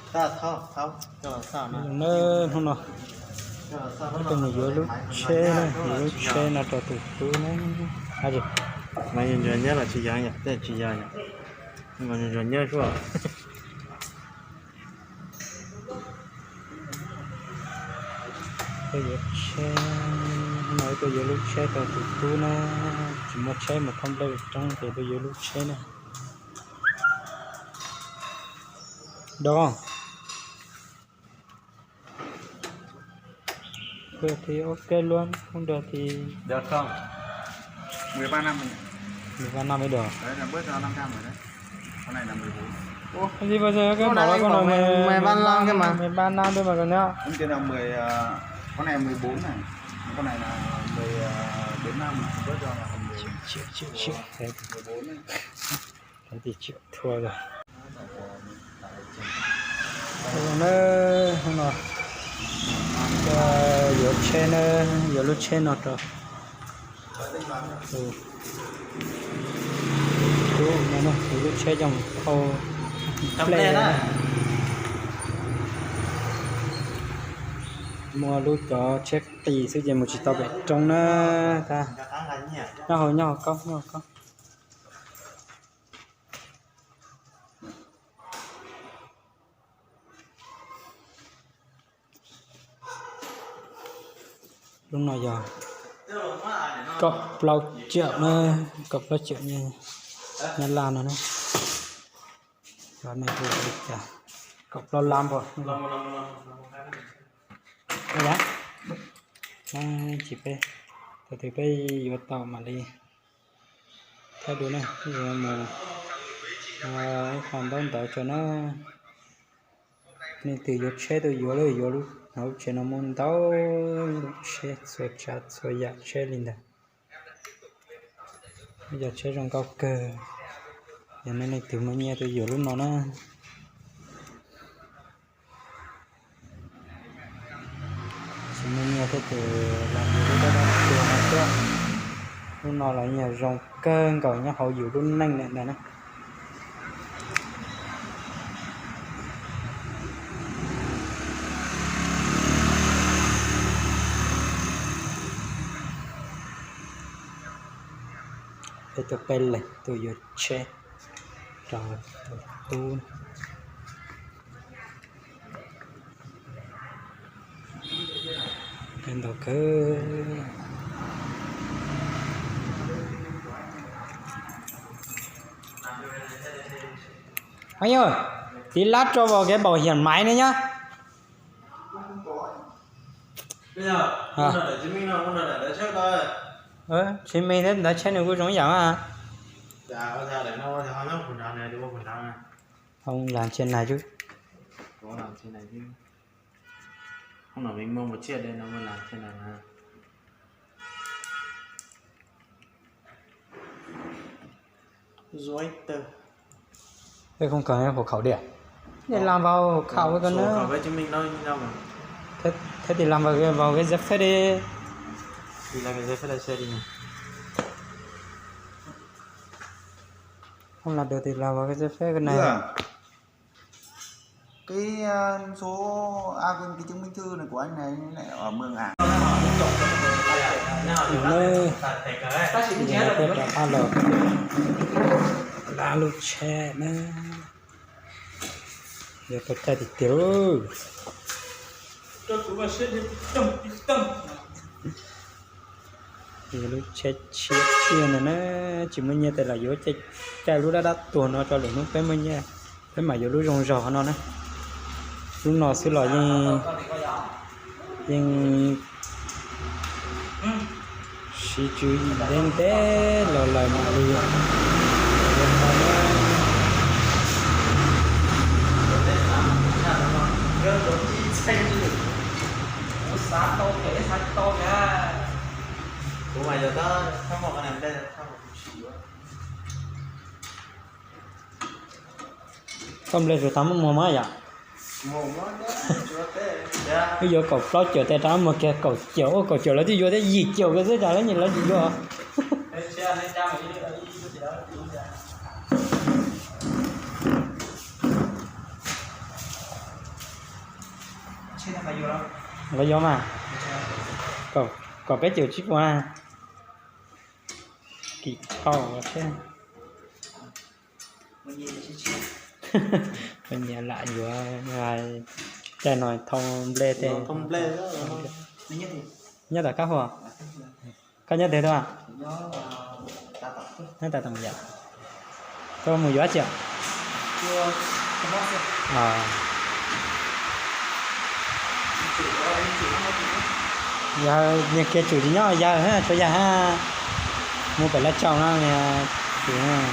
Hnub no, hnub no mus yuav lub tsheb na, yuav lub tsheb no rau tus tub na. Mas yus ntsuas nyiab los tsis yog, tej tsis yog, mas yus ntsuas nyiab xwb. Tuaj yuav tsheb, hnub no tuaj yuav lub tsheb rau tus tub na, tsis muaj tsheb mus thauj nplej roob ces tuaj yuav lub tsheb na. Dog. Kuj thi ua ke luaj, kuj nrog thi. Mười ba năm rồi. Mười ba năm rồi. Cái bảo là con này mười ba năm thôi mà con nhớ. Con này là mười bốn năm, bớt cho là mười. Chịu, chịu, chịu. Thế thì chịu thua rồi. Hnub no yuav tsheb na, yuav lub tsheb no rau tus tub no, yuav lub tsheb coj mus thauj nplej na. Muaj lub cov tsheb qis xwb ces mus tsis tau pem roob na. Nyob hauv, nyob hauv koj, nyob hauv koj. Lub no yog kaum plaub triệu na, kaum plaub triệu Nyab Laj no na. Kaum plaub lab npua. Tsis peb, thaum twg peb yuav tau mam li thaij dua na, yuav mus ib qho ntaub ntawv tso na. Leej twg yuav tsheb tuaj yuav, yuav lub, lub tsheb no muaj ntau lub tsheb txhua tsav txhua yam tsheb li ntawd. Yog tsheb zoo nkauj kawg, yog nej leej twg muaj nyiaj tuaj yuav lub no na. Tsis muaj nyiaj thiab ces los yuav lub dab dab tuag no xwb. Lub no los yog zoo kawg nkaus nyob hauv yus lub neej lawm ntag na. Peb tuaj peb leeg tuaj yuav tsheb rau tus tub. Ntau kawg. Tiv lab rau vào cái bảo hiểm máy nữa nhá. Chứng minh thế ntawv tsheb nws kuj zoo ib yam mas. Hoo las trên này chứ. Giấy tờ. Thế không cần hộ khẩu đi à? Để làm vào hộ khẩu với con nữa. Sổ khẩu với chứng minh đó như nhau mà. Thế, thế thì làm vào cái, vào cái giấy phép đi. Thì là cái giấy phép lái xe đi nhỉ? Không làm được thì làm vào cái giấy phép cái này. Cái, ờ, số, à, quên, cái chứng minh thư này của anh này lại ở Mường Ảng. Nws, nws peb rov qab los lab lub tsheb na. Yog tau caij tiag tiag lauj. Yog lub tsheb tshiab tiag no na, tsis muaj nyiaj tes los yuav caij lub dab dab tuag no rau lwm hnub peb muaj nyiaj, peb mam yuav lub zoo zog no na. Lub no xwb los yeej, yeej siv tswv yim ntev ntev los lawm mam li. Koj nplej tus tau muaj muag mas yom? Wb yuav kaum plaub caum tes rau muag kiag kaum caum, ua kaum caum lawv twb yuav thiab, yim caum kiag xwb cas lawv nyias lawv tsis yuav. Ua Yuav mas, kaum peb caug tsib puas na. Kim thau thiab. Kuv nyiam lam yuav, caij no thau nplej tej. Nyob tom kab hu, koj nyob twg tuaj? Nyob tas tom yam, koj mus yuav dab tsi? Yawg niag kiag tsum tsis nyob, yawg tshuav yawg hab, mus pem Lav Tsaus no niag tsum.